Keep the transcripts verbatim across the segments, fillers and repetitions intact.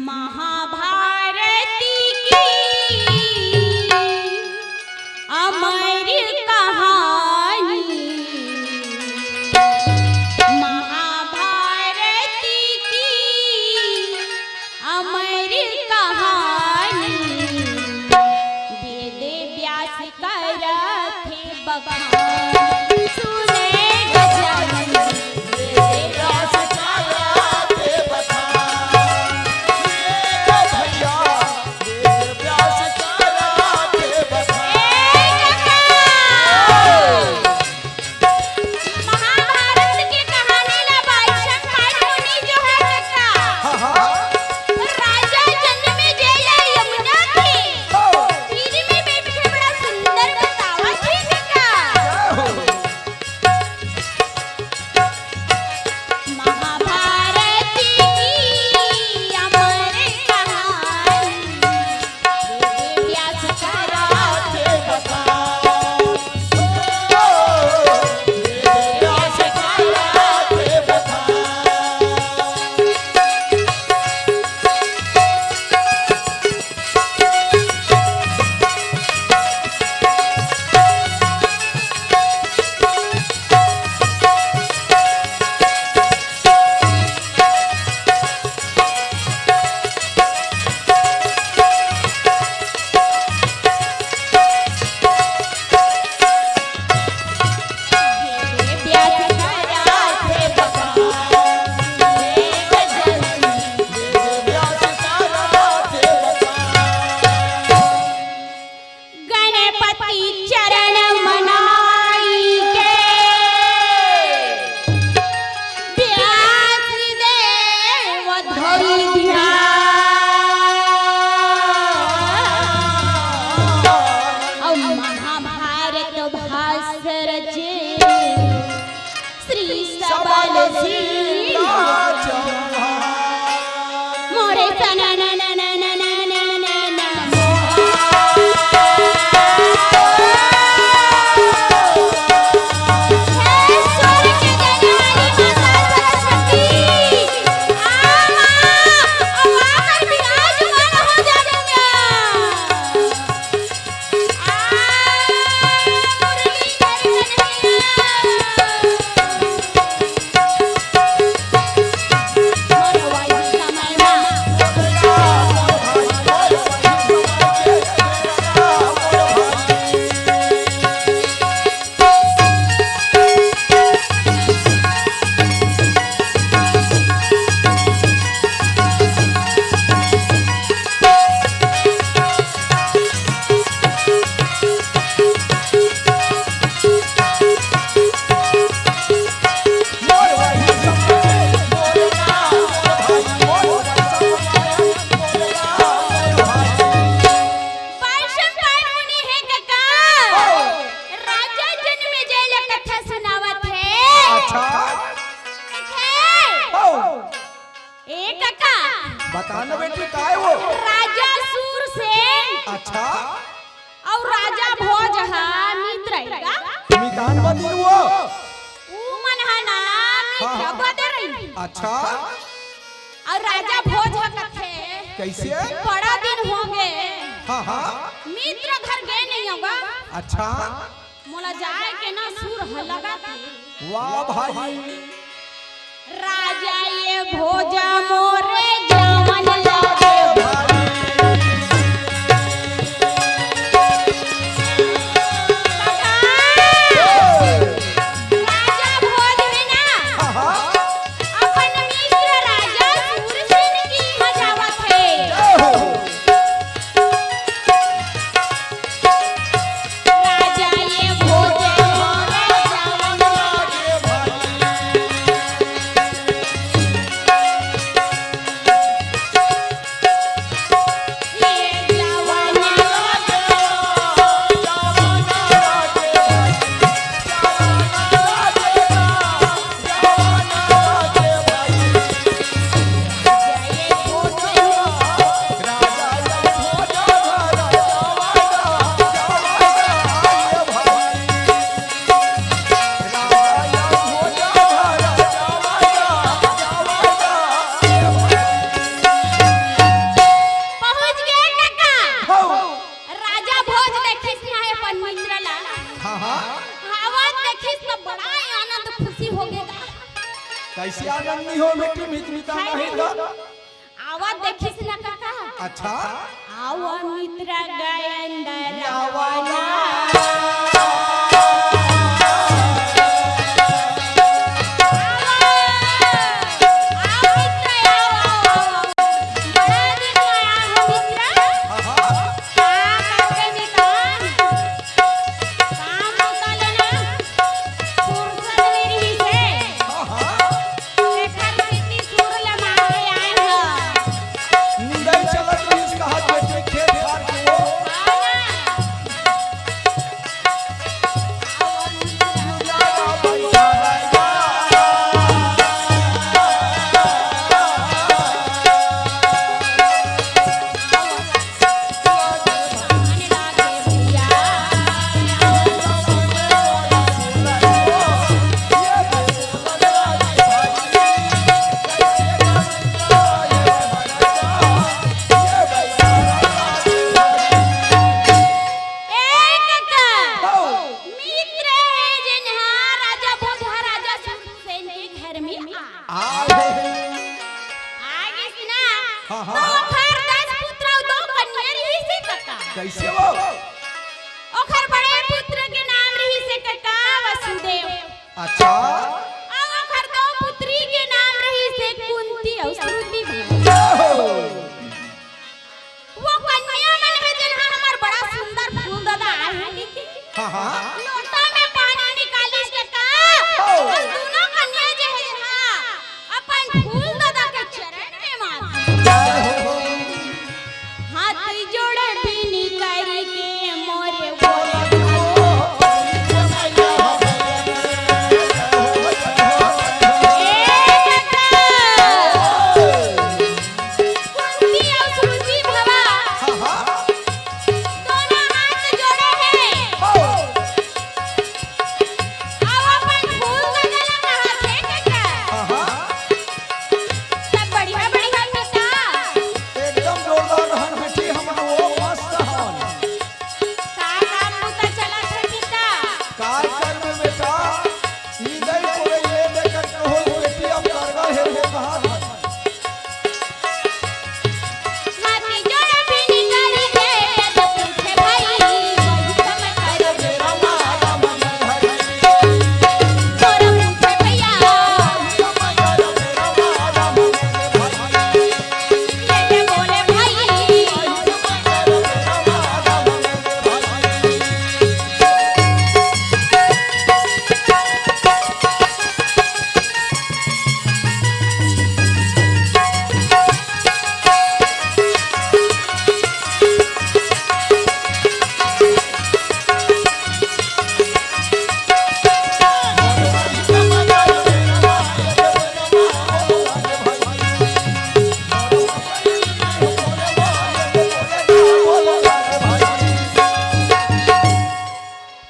महाभारत की अमर कहानी, महाभारत की अमर कहानी, वेद व्यास करत हे बखान। सुने गजानन, वेद व्यास करत हे बखान। सुने ग भैया, वेद व्यास करत हे बखान। ए काका! महाभारत के कहानी ला बालसंपायन मुनि जो है कका, हाँ, हाँ। राजा जनमेजय ला यमुना के हाँ। तीर में बैठ के बड़ा सुंदर बतावत हे कका। जय हो। महाभारत की अमर कहानी। गणपति चरण मनाई के व्यास देव धरि ध्यान। अउ महाभारत भाष्य रचे श्री सबल सिंह चौहान। मोरे सना ना ना ना ना ना ना ना ना। हे स्वर के देने वाली माता सरस्वती, आ माँ, आ माँ का विराजमान हो जाने दे। राजा जनमेजय ला कथा सुनावत हे। अच्छा। देखे? हो। ए कका। बता ना बेटी, काय वो? राजा सूरसेन। अच्छा। अउ राजा भोज हा मित्र हे का? मितान बदिन वो। ऊ मन हा ना मित्र हाँ, हाँ। बदे रही। अच्छा। अउ राजा भोज ह कथे, कइसे? बड़ा दिन हो गे, हाँ, हाँ। मित्र घर गे नइ हँव गा। अच्छा। मोला जाए के ना सुर ह लगत हे। वाह भाई। राजा ये भोज मोरे जावन लागे भाई। राजा भोज हे ना, हाँ, हाँ। अपन मित्र राजा सूरसेन के इहाँ जावत हे। जय हो। राजा ये भोज मोरे जावन लागे भाई। हो बेटी, मित मिता नहीं का? आवत देखिस ना काका। अच्छा। आवा मित्र गए अंदर आवा ना। आवा, आवा मित्र, आवा, आवा, आवा। बड़ा दिन आया हो मित्र। हाँ, हाँ। का करबे मितान? काम बुता ले ना फुरसत नइ रिहिस हे। हाँ, हाँ। तेखर सेती सुर ल मांगे आए हन। निंदई चलत रिहिस कहत बेटी खेत खार के वो। हाँ ना। ए कका, हौ। मित्र हे जेन हा राजा भोज हा राजा सूरसेन के घर में आ। आ गे। आ गिस ना? हाँ, हाँ। तो ओखर दस पुत्र अउ दो कन्या रिहिस हे कका। कइसे वो? ओखर बड़े पुत्र के नाम रिहिस हे कका वसुदेव। अच्छा। अउ ओखर दो पुत्री के नाम रिहिस हे कुंती अउ श्रुति। ओहो। वो कन्या मन में जेन हा हमर बड़ा सुंदर फूल ददा आए हे। हाँ, हाँ। लोटा में पानी निकालिस कका। ओ। अउ दूनों कन्या जे हे ना, अपन फूल ददा के चरण में माथ। जय हो। हाथ जोड़ बिनी करी के मोरे। ए कका। कुंती अउ श्रुति भवा। हाँ, हाँ। दोनों हाथ जोड़े हे। हो। अउ अपन फूल ददा ला कहाथे कका। हाँ, हाँ। सब बढ़िया, बढ़िया मिता। एकदम जोरदार रहन बेटी, हमन वो मस्त हन। का काम बुता चलत हे पिता? काय करबे बेटा, निंदई कोड़ई ले दे करके होई बेटी, अब करगा हे वो कहा था। हाथी जोड़े बिनी करी के, तो पूछे भाई, वही समय कर मेरा मारा मन हरी। तोरा पूछे भैया, ये बोले भाई।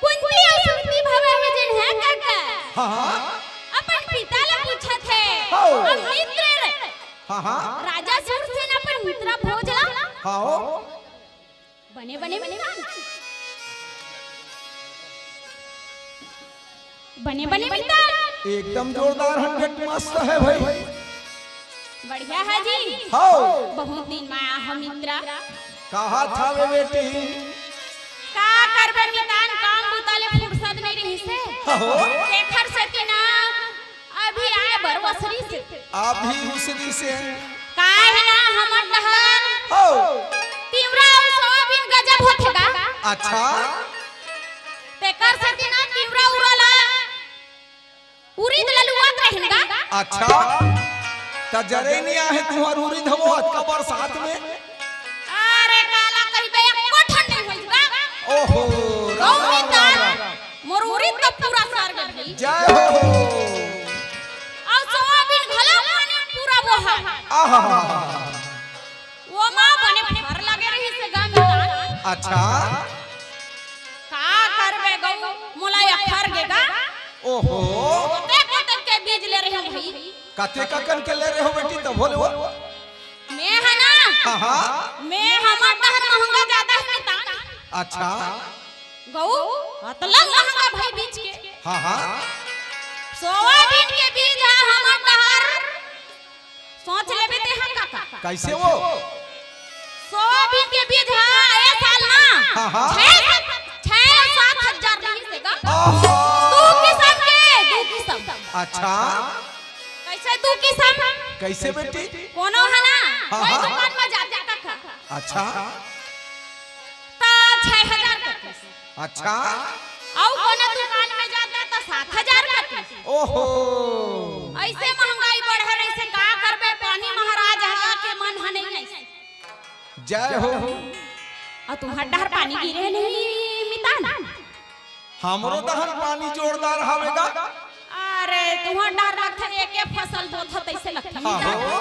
कुंती अउ श्रुति भवा हे जेन हे कका। हाँ, हाँ। अपन पिता ला पूछत हे। हो। अउ मित्र रे। हाँ, हाँ। राजा सूरसेन अपन मित्र भोज ला। हाँ, हो। बने, बने, बने, बने। बने, बने, मिता। एकदम जोरदार, हंड्रेड मस्त हे भाई। बढ़िया हे जी। हो। बहुत दिन में आए हो मित्र। कहा था वे बेटी? का करबे मितान, काम बुता ले फुरसत नइ रिहिस हे। हो। तेखर सेती ना अभी आए बर वसरी से। अभी उसरी से। काहे ना हमर डहर हो। तिवरा अउ सोयाबीन गजब होथे गा। अच्छा। तेकर सेती ना तिवरा उरा ला उरीद ला लुवत रहेन गा। अच्छा। त जरे नइ आहे तुंहर उरीद हो अतका बरसात में। अरे काला कहिबे एको ठन नइ होइस गा। ओहो, गौ राम, राम, मितान। राम, राम। मोर उरीद तो पूरा सर गे भाई। जय हो। अउ सोयाबीन घलो बने पूरा बोहा। आहा। ओमा बने फर लगे रहिस हे गा मितान। अच्छा। का करबे गऊ, मोला अखर गे गा। ओहो। कतेक कतेक के बीज ले रहे हो भाई। कतेक अकन के ले रहे हो बेटी, तभो ले वो। मैं हा ना। हाँ, हाँ। मैं हमर डहर महंगा जादा हे मितान। अच्छा। गऊ, अतला महंगा भाई बीज के। हाँ, हाँ। सोयाबीन के बीज हा हमर डहर सोच लेबे ते हा काका। कइसे वो? सोयाबीन के बीज हा ए साल ना हाँ, हाँ। छह, छह सात हजार रहिस हे गा। ओहो। दू किसम के, दू किसम। अच्छा। कइसे दू किसम? कइसे बेटी? कोनो हा ना, हाँ, कोई हाँ। दुकान में जाथे काका। अच्छा। त छह हजार कहिस। अच्छा। अउ कोनो दुकान में जाथे त सात हजार कहिस। ओहो। अइसे महंगाई बढ़े रहिस हे, का करबे, पानी महाराज हा के मन हा नइ आइस। जय हो। अउ तुंहर डहर पानी गिरे नहीं मितान? हमरो डहर पानी जोरदार हवे गा। अरे, तुंहर डहर लगथे एके फसल बोथस तइसे लगथे। हाँ, हो।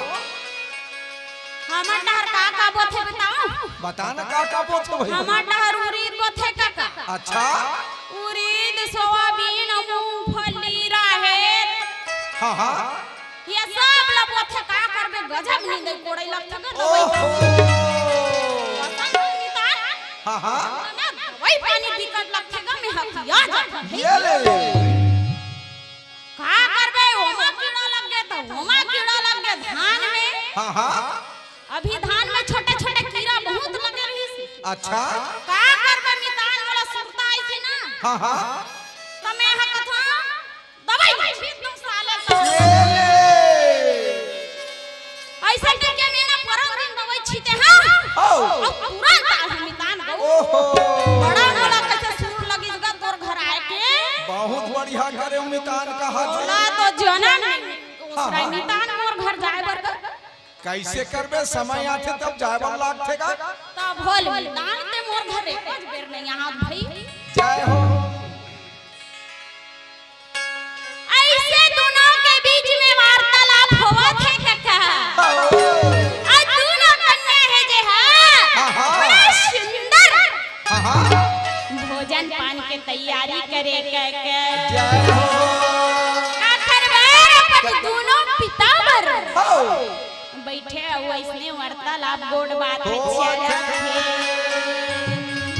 हमर डहर का का बोथे बताओ? बता ना का का बोथे भई? हमर डहर उरीद बोथे काका। अच्छा। उरीद, सोयाबीन, मूंगफली, राहेर। हाँ, हाँ। ये सब ला बोथे, का करबे, गजब नींदई कोड़ई लगथे गा, दवई ओहो। पानी। पता नहीं मितान। हाँ, हाँ। ना, दवई पानी बिकट लगथे गा, मैं हकिया जाथंव। ये ले। का करबे, ओमा कीड़ा लग गे त ओमा कीड़ा लग गे धान में। हाँ, हाँ। अभी धान में छोटे-छोटे कीड़ा बहुत लगे रहिस। अच्छा। का करबे मितान, मोला सुरता आइस हे ना। हाँ, हाँ। त मैं हा कथंव, दवई छींच दूं साले ल। ये ले। अइसे कहिके मैं ना परन दिन दवई छींचे हंव। ओ। अउ तुरंत आए हे मितान गऊ। ओहो। बड़ा मोला कइसे सुरूर लगिस गा तोर घर आए के। बहुत बढ़िया करे मितान कहा जी। मोला तो जनम नहीं। हाँ, हाँ। मितान मोर घर जाए बर गा। कइसे करबे, समय आथे तब जाए बर लागथे गा। तब होल मितान ते मोर घर एको बेर नइ आहा भई। जय हो। अइसे दूनों के बीच में वार्तालाप होवत हे कका। हाँ। अउ दूनों कन्या हे जे हा, हाँ, हाँ। बड़ा सुंदर हाँ, हाँ। भोजन पान के तैयारी करे कका। जय हो। काखर बर? अपन दूनों पिता बर। हो। बइठे अउ अइसने वार्तालाप गोठ बात में हो, छिया अच्छा। जाथे।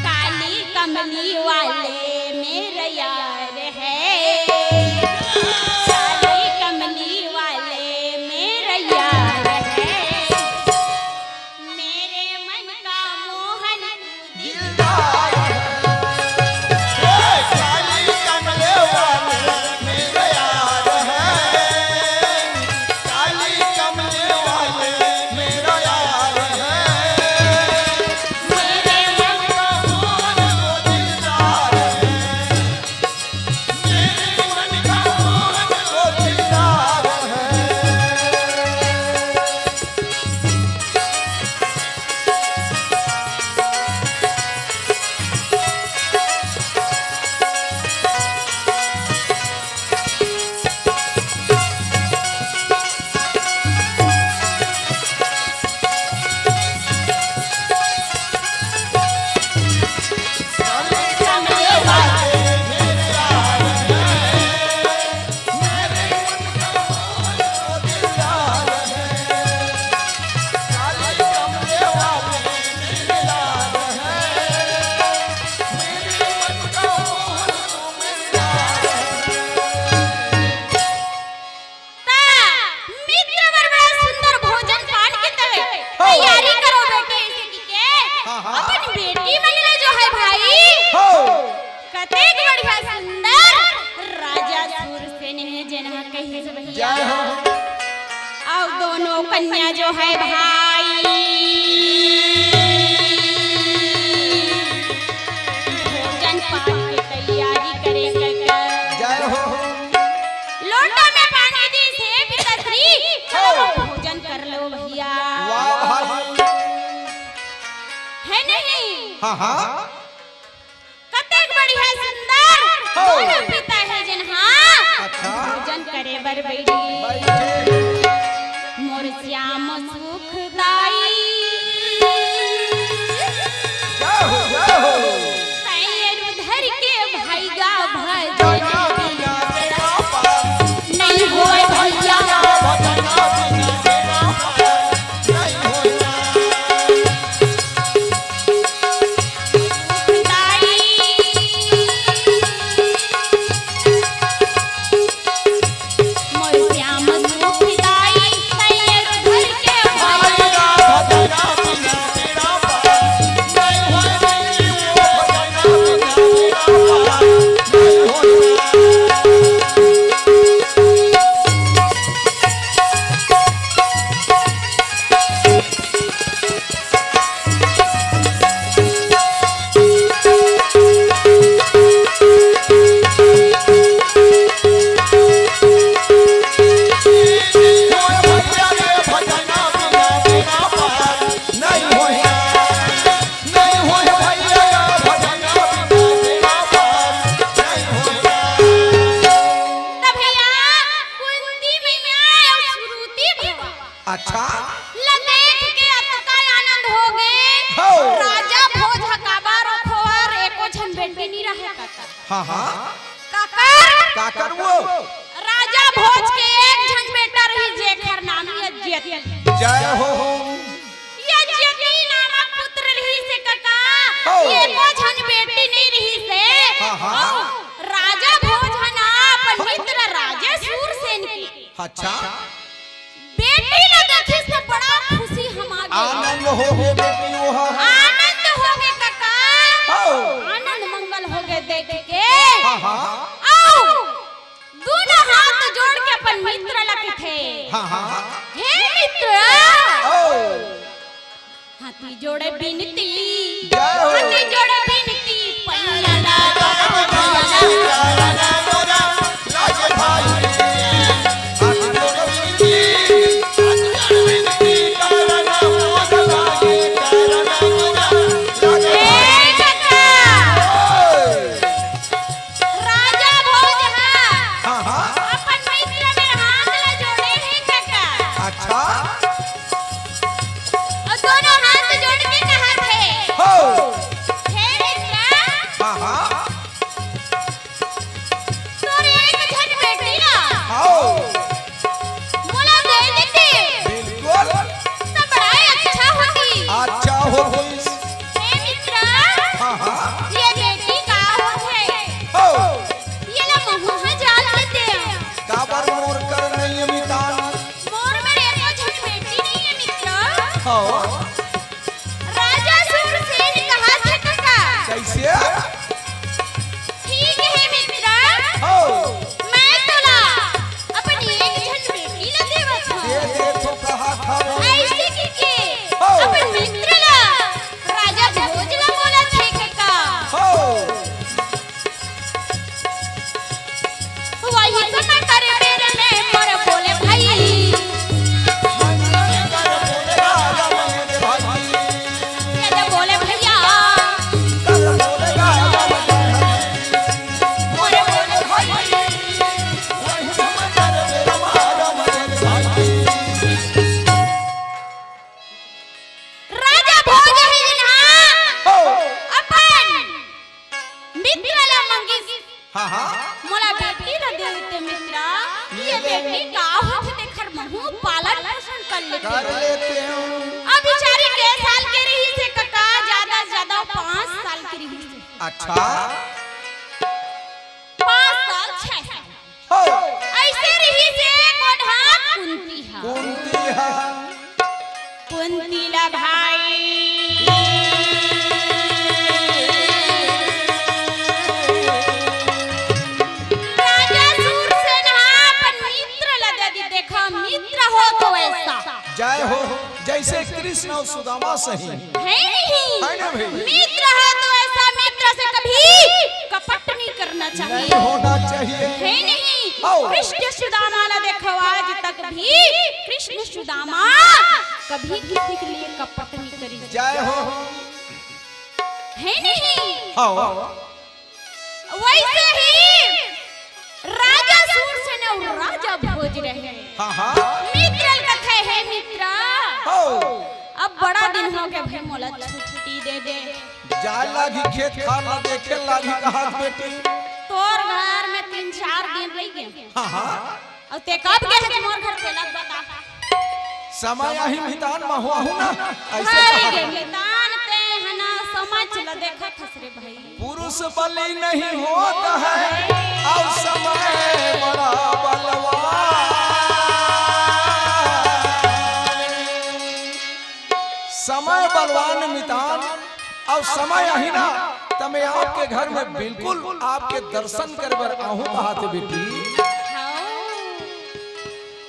काली कमली वाले मेरा यार है, काली कमली वाले मेरा यार है, मेरे मन का मोहन तू दिलदार है। ए, काली कमले वाले मेरा यार है। काली कमले वाले मेरा यार है। मेरे मन का मोहन वो दिलदार है। मेरे मन का मोहन वो दिलदार है। त मित्र बर बड़ा सुंदर भोजन पान के तैयारी करो बेटी, अइसे कहिके हाँ, हाँ। अपन बेटी मन ला जो है भाई, हो। कतेक बढ़िया सुंदर राजा सूरसेन हे जेन हा कहिस भैया। जय हो। अउ दूनों कन्या जो है भाई, भोजन पान के तैयारी करे कका। जय हो। लोटा में पानी दिस हे पिताश्री, चलो भोजन कर लो भैया। वाह भाई। है नहीं? हाँ, हाँ। कतेक बढ़िया सुंदर हो। दूनों पिता हे जेन हा अच्छा। भोजन करे बर बइठे। बइठे। मोर श्याम सुखदाई। जय हो, जय हो। सैर धर के भैया भजन बिना नहीं होय भैया। हाँ, हाँ। काकर? काकर वो? राजा भोज के एक झन बेटा रहिस, जेकर नाम ये जेती। जय हो। ये जेती नामक पुत्र रहिस हे कका। हो। एको झन बेटी नइ रहिस हे। हाँ, हाँ। अउ राजा भोज ह ना अपन मित्र राजा सूरसेन के अच्छा। बेटी ला देखिस त बड़ा खुशी हमा गे। आनंद हो गे बेटी वो ह। आनंद हो गे कका। हो। आनंद मंगल हो गे देख के। हाँ, हाँ। अउ दूनों हाथ जोड़ के अपन मित्र ला कथे। हाँ, हाँ। हे मित्र। ओ। हाथी जोड़े बिनती, जय हो। हाथी जोड़े बिनती, पैया ला ए कका, राजा भोज ह हाँ, हाँ। अपन मित्र मेर हाथ ला जोड़े हे कका। अच्छा। अउ दूनों हाथ जोड़ के कहत हे, हो। हे मित्र, हाँ, हाँ। तोर एक झन बेटी ला, हाँ। मोला दे देते, बिल्कुल। त बड़ा अच्छा होती। अच्छा होती। हे मित्र, हाँ, हाँ। ये बेटी का होथे? हो। ये ला महूँ ह जान लेते। काबर मोर कर नइ हे मितान? मोर मेर एको झन बेटी नइ हे मित्र। हो। राजा सूरसेन कहत हे कका। कइसे? ठीक हे मित्र। हो। मैं तोला अपन एक झन बेटी ला देवत हँव। दे दे तो कहत हँव। अइसे कहिके हो। अपन मित्र ला राजा भोज ला बोलत हे कका। हो। वही तो मैं करे बेर में मोर बोले भाई। ये जो बोले भैया। मोर बोले भाई। राजा भोज हे जिनहा हो। अपन मित्र ला मंगिस। हाँ, हाँ। मोला बेटी ला दे देते मित्र। ये बेटी का होथे तेखर महूँ पालन पोषण कर लेते। कर लेते हँव। अब बिचारी के साल के रहिस हे कका, जादा से जादा पाँच साल के रहिस हे। अच्छा। पाँच साल, छह साल। हो। अइसे रहिस हे गोढ़ा कुंती ह। कुंती ह। कुंती ला भाई। राजा सूरसेन ह अपन मित्र ला दे दिस, देखा मित्र हो तो ऐसा। जय हो। जइसे कृष्ण अउ सुदामा सही। हे नहीं। हे ना भाई? मित्र ह तो ऐसा मित्र से कभी कपट नहीं करना चाहिए। नहीं होना चाहिए। हे नहीं? हो। कृष्ण सुदामा ला देखो आज तक भी कृष्ण सुदामा कभी किसी के लिए कपट नहीं करिस। जय हो। हे नहीं? हो। वइसे ही राजा सूरसेन अउ राजा भोज रहे। हाँ, हाँ। मित्र ल कथे, हे मित्र, हो। अब बड़ा दिन हो गे भाई, मोला छुट्टी दे दे। जाय लागही खेत खार ला देखे लागही कहत बेटी। तोर घर में तीन चार दिन रहि गे। हाँ, हाँ। अउ ते कब गे हस मोर घर, तेला बता। समय आही मितान, महूँ आहूँ ना, अइसे भाई कहत गे हँव। मितान, ते ह ना समय ल देखत हस रे भाई। पुरुष बलि नहीं होत है, अउ समय बड़ा बलवान। समय बलवान मितान, अउ समय आही ना, त मैं आपके घर में बिल्कुल आपके दर्शन करे बर आहूँ कहत हँव बेटी। हव।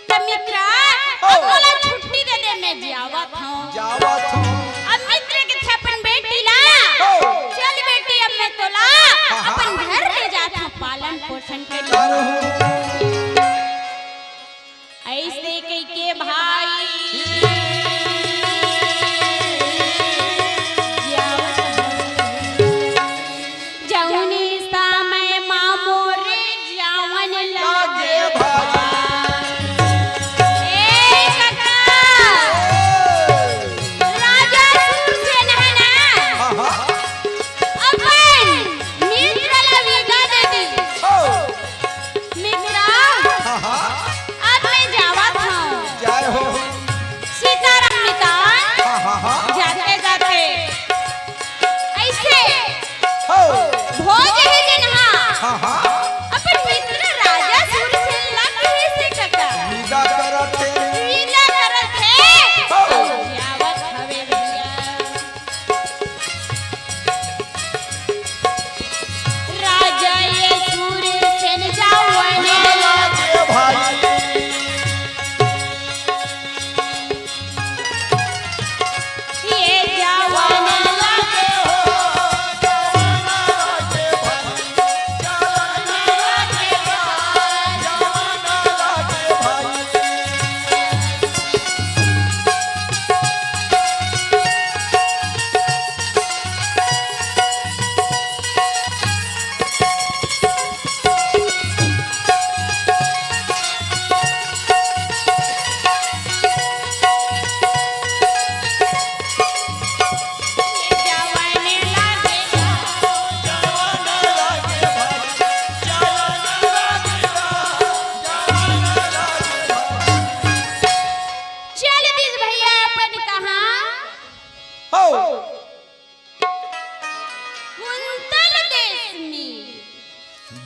त मित्र, ओ। अब मोला छुट्टी दे दे, मैं जावत हँव। जावत हँव। अब मित्र कथे अपन बेटी ला, ओ। चल बेटी, अब मैं तोला हाँ, हाँ। अपन घर ले जात हँव, पालन पोषण करी। अइसे कहिके भाई जउने समय मा मोरे जावन लागे भाई। ए कका, राज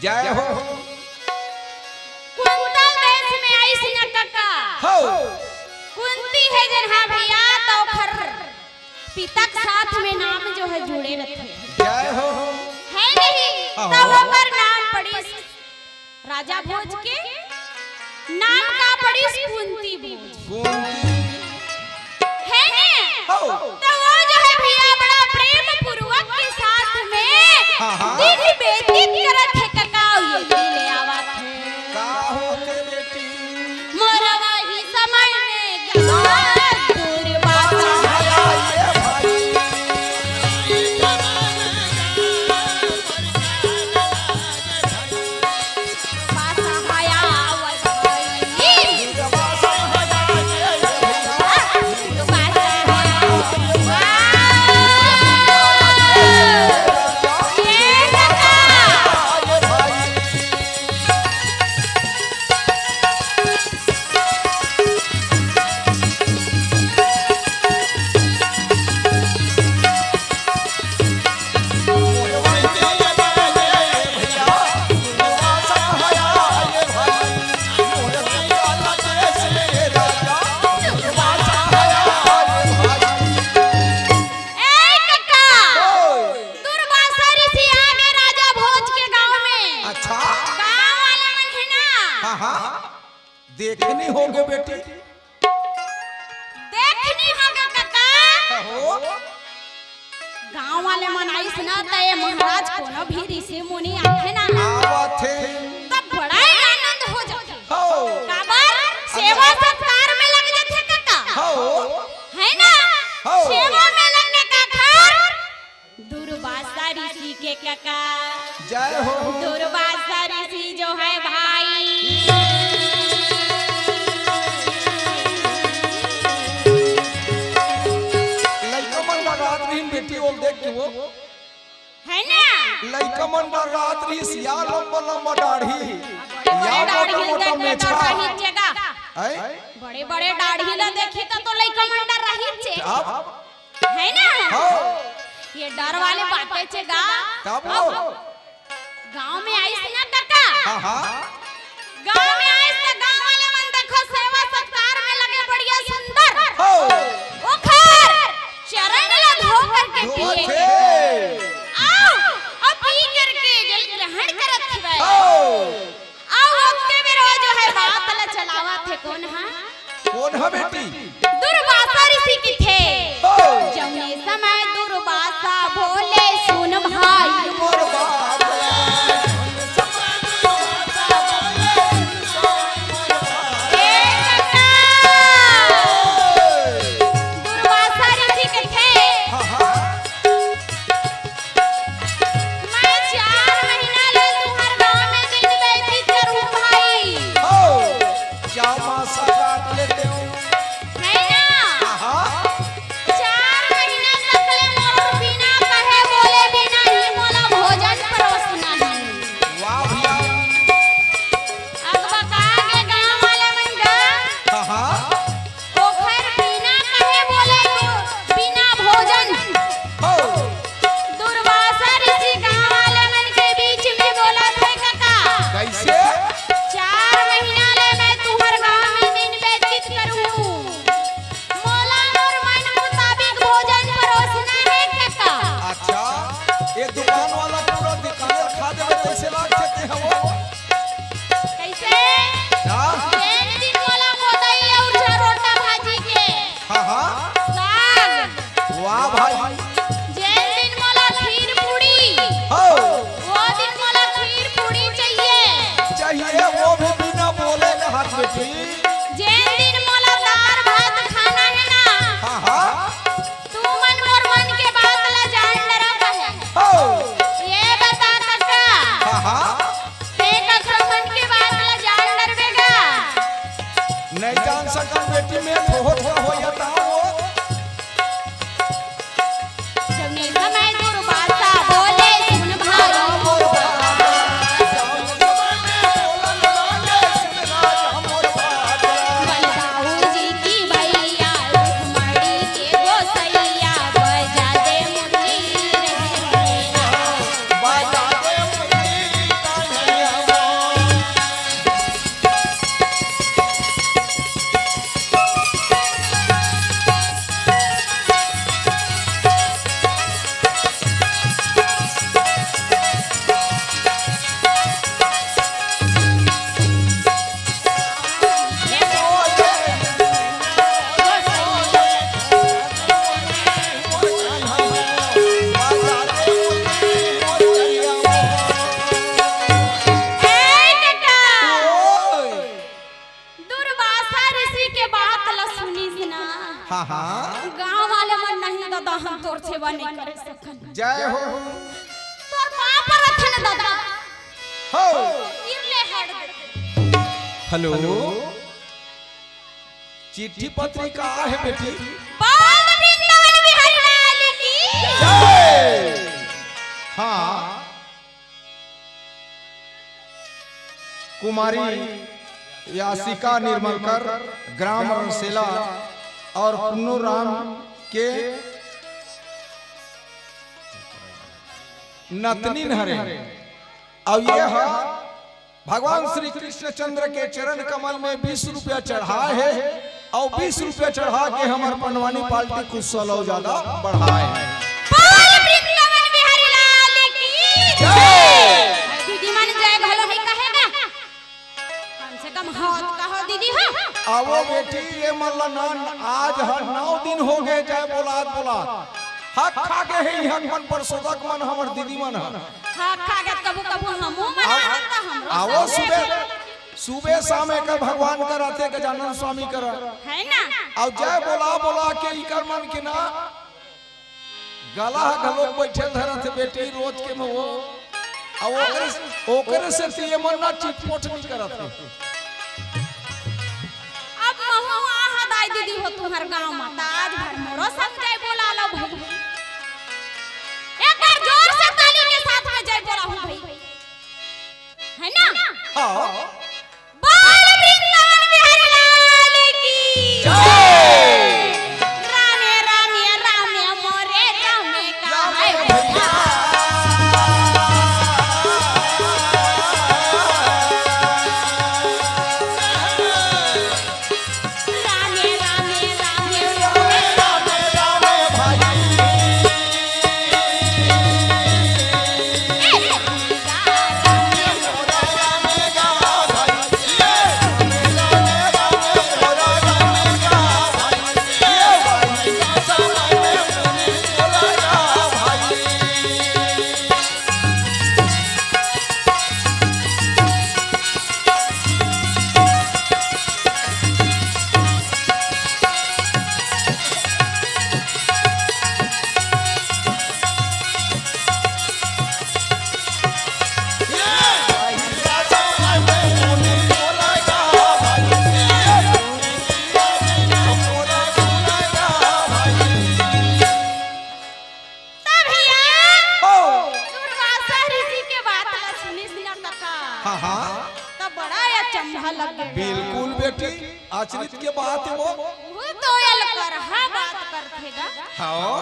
जय हो। कुंतल देश में आइस न कका। हो। कुंती हे जेन हा भैया, त ओखर पिता के साथ में नाम जो है जुड़े रथे। जय हो। है नहीं? हो। त ओकर नाम पड़िस राजा भोज के नाम का पड़िस कुंती भोज। कुंती। है ने? हो। त वो जो है भैया बड़ा प्रेम पूर्वक के साथ में हाँ, हाँ। दिन व्यतीत करत हे कका, ये भी ले आवत हे। का होथे बेटी? मोर वही समय में ज्ञान दुर्वासा। ए कका, दुर्वासा ऋषि आ गे राजा भोज के गांव में। अच्छा। गांव वाले मन हे ना। हाँ, हाँ। देखनी होगे बेटी। देखनी होगे कका। हो। गांव वाले मन आइस ना, त ए महाराज कोनो भी ऋषि मुनि आथे ना, आवत हे। तब बड़ा ही आनंद हो जाथे। हो। काबर? सेवा सत्कार में लग जाथे कका। हो। है ना? हो। सेवा में लगने का घर दुर्वासा ऋषि के कका। जय हो। दुर्वासा ऋषि जो है भाई। लइका मन डरात रहिन बेटी, ओला देख के वो। है ना? लइका मन डरात रहिस, या लंबा लंबा दाढ़ी, बड़े या बड़े मोटा दाढ़ी मोटा देख के मेछा। डर रही जगह। हैं? बड़े बड़े दाढ़ी ला देखी त तो लइका मन डर रही छे। अब है ना? हाँ। ये डर वाले बातें छे गा। तब अब वो? गांव में आइस ना कका। हाँ, हाँ। गांव में आइस त गांव वाले मन देखो सेवा सत्कार में लगे बढ़िया सुंदर। हो। ओखर चरण ला धो करके धो पिए। थे। आओ, अब पी करके जल ग्रहण करत हवे। हो। अउ ओतके बेर वो जो है बात ल चलावत हे कोन हा? कोन हा बेटी? दुर्वासा ऋषि किथे। ओ। जउने समय दुर्वासा बोले सुन भाई। मोर बाप रे। ए कका। दुर्वासा ऋषि किथे। हाँ, हाँ। मैं चार महीना ले तुहर गांव में दिन व्यतीत करूं भाई। हो, जामा सा काट लेते हो। है ना? आहा। चार महीना तक ले मोर बिना कहे बोले बिना ही मोला भोजन परोसना ही। वाह भैया। अगबका के गांव वाले मन गा। आहा। ओखर बिना कहे बोले तो बिना भोजन। हो। दुर्वासा ऋषि गांव वाले मन के बीच में बोलत हे कका। कैसे? चार महीना ले मैं तुहर गांव में दिन व्यतीत करूं। मोला मोर मन मुताबिक भोजन परोसना हे कका। अच्छा, ये दुकान वाला पूरा दुकान खा देवे, कैसे लाग सकते हैं वो? कैसे? हाँ? जेन दिन मोला मोदई अउ झरोटा भाजी के हाँ, हाँ। साग। वाह भाई। जेन दिन मोला खीर पूड़ी। हो। वो दिन मोला खीर पूड़ी चाहिए। चाहिए, वो भी बिना बोले के हाथ में खीर। जेन दिन मोला दार भात खाना हे ना। हाँ, हाँ। तुमन मोर मन के बात ला जान डरव कहे। हो। ये बता कका। हाँ, हाँ। ते कखरो मन के बात ला जान डरबे गा। नहीं जान सकन बेटी, मैं बहुत हो या ता वो। हाँ। गांव वाले मन नहीं दादा, हम तोर सेवा नहीं करे सकन। जय हो। तोर पाँव परत हन दादा। हो। गिर ले हट। हेलो। चिट्ठी पत्री का हे बेटी? बोल वृंदावन बिहारी लाल की। जय। हाँ। कुमारी यासिका निर्मलकर, ग्राम रसेला और पुन्नू राम के नतनीन हरे। अउ ये ह भगवान श्री कृष्णचंद्र के चरण कमल में बीस रुपया चढ़ाए हे, अउ बीस रुपया चढ़ा के हमर पंडवानी पार्टी कुछ सौ ज्यादा बढ़ाए हे। बोल वृंदावन बिहारी लाल की जय। दीदी मन जय घलो नहीं कहेगा, कम से कम हाथ कहो दीदी हो। आवो बेटी, ये मन ला ना, आज ह नौ दिन हो गए जय बोलात बोलात। हक खा गए हे इहाँ मन परसोदक मन, हमर दीदी मन ह। हक खा गए, कभू कभू हमू मना आवो। लेता, हमरो आवो संग सुबह, सुबह शाम एकर भगवान कर आथे, गजानन स्वामी कर। है ना? अउ जय बोला बोला के इकर मन के ना गला ह घलोक बइठे धरत हे बेटी, रोज के में वो। अउ ओकरे, ओकरे से तो ये मन ना चिटपोट नहीं करत हे। अब महू आहा दाई दीदी हो तुम्हर गांव में, त आज भर मोरो संग जय बोला लो भाई। एक बार जोर से ताली के साथ में जय बोला हूँ भाई, है ना? हाँ। बोल वृंदावन बिहारी लाल की जय। रामे रामे रामे मोरे रामे का है भैया। रामे रामे रामे मोरे रामे भाई। त भैया, हो। दुर्वासा ऋषि के बात ला सुनिस ना कका। हाँ, हाँ। त बड़ा अचंभा लग गे। बिल्कुल बेटी, अचरित के बात हे वो। वो तो अलकरहा बात करथे गा। हाँ।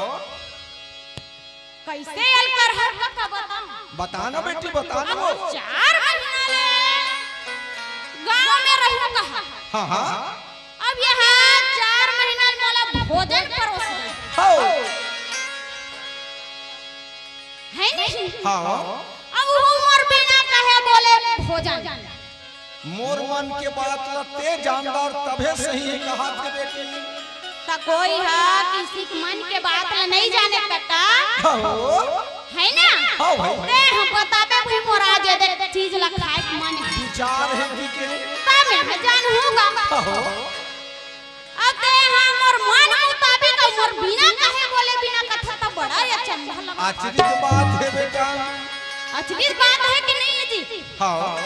कइसे अलकरहा कका बता? बता ना बेटी, बता ना वो। अब चार महीना ले गांव में रहूं कहा। हाँ, हाँ। अब ये ह चार महीना ले मोला भोजन परोस दे। हो। है नहीं? हाँ। अब वो मोर बिना कहे बोले भोजन। मोर मन के बात ला ते जानदार तभे सही हे कहाथे बेटी। त कोई ह किसी के मन के बात ला नहीं जाने कका। हाँ हो। है ना? हाँ भाई। ते हम बताबे भाई मोर आज ये दे चीज ला खाए के मन हे। विचार हे कि के? त मैं जानहूँ गा। हाँ हो। अब ते ह मोर मन मुताबिक अउ मोर बिना कहे बोले बिना कथा त बड़ा ही अचंभा लगा। अचरित बात हे बेटा। अचरित बात हे कि नहीं हे जी? हाँ।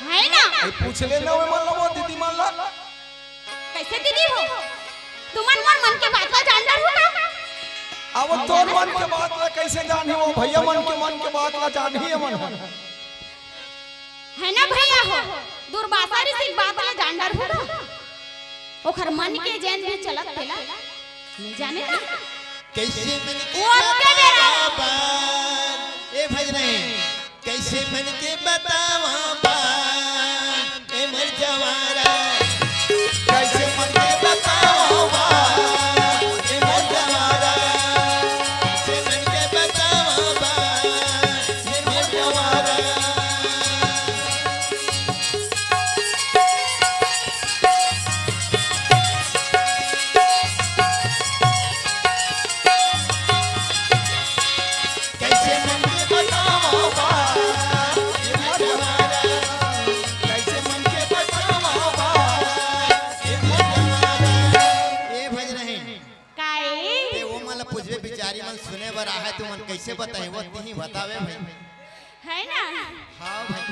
है ना? अरे पूछ लेना वो मन ला, वो दीदी मन ला। कइसे दीदी हो? तुमन मोर मन के बात ला जान डारहू का? अब तोर मन के बात ला कइसे जानही, वो भैया मन के मन के बात ला जानही हमन। है ना भैया हो, दुर्वासा ऋषि के बात ला जान डारहू ना। ओखर मन के जेन भी चलत तेला नहीं जाने ना। कइसे मन के वो के बेरा। बतावा बात, ए भजने, कइसे मन के बतावा बात, ए मोर जवारा। कइसे मन के बतावा बात, ए मोर जवारा। कइसे मन के बतावा बात, ए मोर जवारा। कइसे मन के बतावा बात, तुमन कइसे बताही, वो तिही बतावे भाई। है ना? हाँ भाई।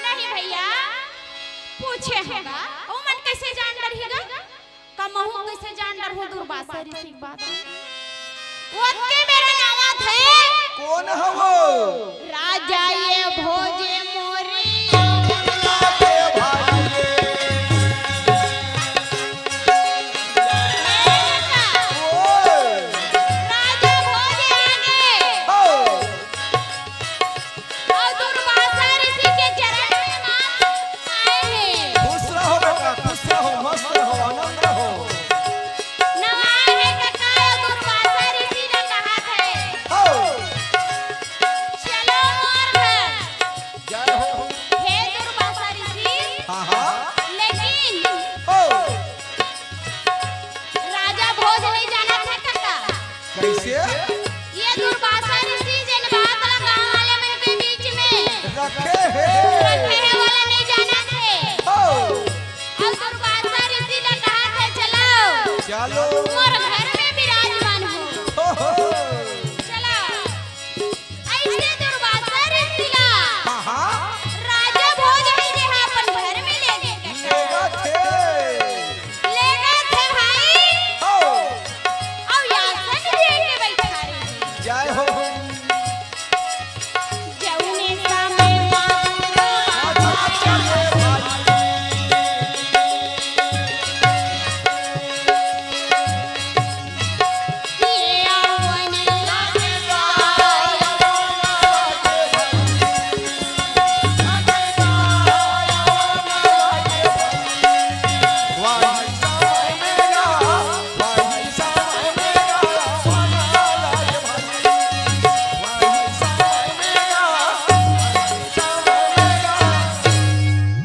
नहीं भैया, पूछे होगा, ओमन कइसे जान डरही गा? का महूँ कइसे जान डरहूँ दुर्वासा ऋषि के बात? ओतके बेरा नावत हे। कोन हवो? राजा ये भोजे मोरे। राजा भोज आगे। अउ दुर्वासा ऋषि के चरण में माथ नवाए हे। खुश रहो बेटा, खुश रहो, मस्त रहो, आनंद रहो। नवाए हे कका, दुर्वासा ऋषि ला कहत हे। चलो मोर घर। जय हो। हे दुर्वासा ऋषि। हाँ, हाँ। लेकिन राजा भोज नहीं जानत हे कका। कइसे? ये दुर्वासा ऋषि जेन बात ला गाँव वाले मन के बीच में रखे हे। रखे हे, ओला नहीं जानत हे। अउ दुर्वासा ऋषि ला कहत हे, चलो। चलो। मोर घर में विराजमान हो। चलो। अइसे दुर्वासा ऋषि ला राजा भोज हे जे हा अपन घर में लेगे। लेगथे। लेगथे भाई। अउ आसन दे के बइठारे। जय हो। जउने समय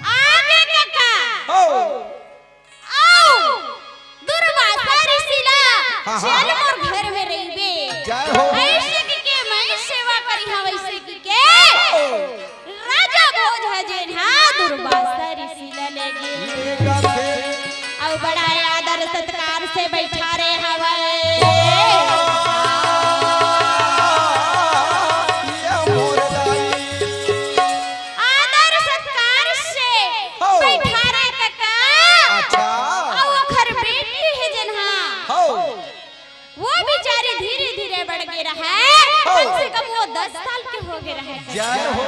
आगे कका। अउ दुर्वासा ऋषि ला, हाँ, हाँ। चल मोर घर में रहिबे। जय हो। अइसे कहिके मैं सेवा करिहँव, अइसे कहिके राजा भोज ह जेन हा दुर्वासा ऋषि ला लेगे। अउ बड़ा आदर सत्कार से बइठारे हवय। आदर सत्कार से बइठारे कका। अच्छा। अउ ओखर बेटी हे जेन हा, वो बिचारी धीरे धीरे बढ़ गे रहय। कम से कम वो दस साल के हो गे रहय। जय हो।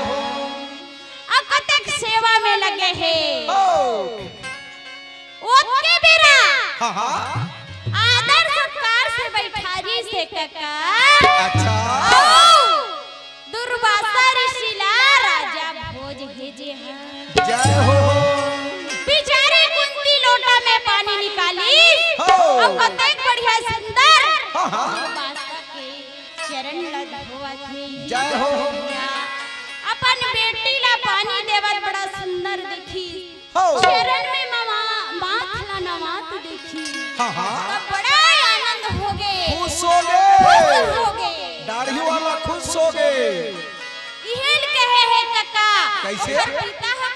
अउ कतेक सेवा में लगे हे। ओतके बेरा हाँ, हाँ। आदर सत्कार से बइठारिस हे कका। अच्छा। अउ दुर्वासा ऋषि ला राजा भोज हे जे हा। जय हो। बिचारी कुंती लोटा में पानी निकालिस। अउ कतेक बढ़िया सुंदर हाँ, हाँ। दुर्वासा के चरण ला धोवत हे। जय हो। अपन बेटी ला पानी देवत बड़ा सुंदर दिखिस। चरण में माथ ला नवात देखिस। हाँ, हाँ। त बड़ा आनंद होगे। खुश होगे। खुश होगे। दाढ़ी वाला खुश होगे। इहेल कहे हे कका। कइसे? ओखर पिता ह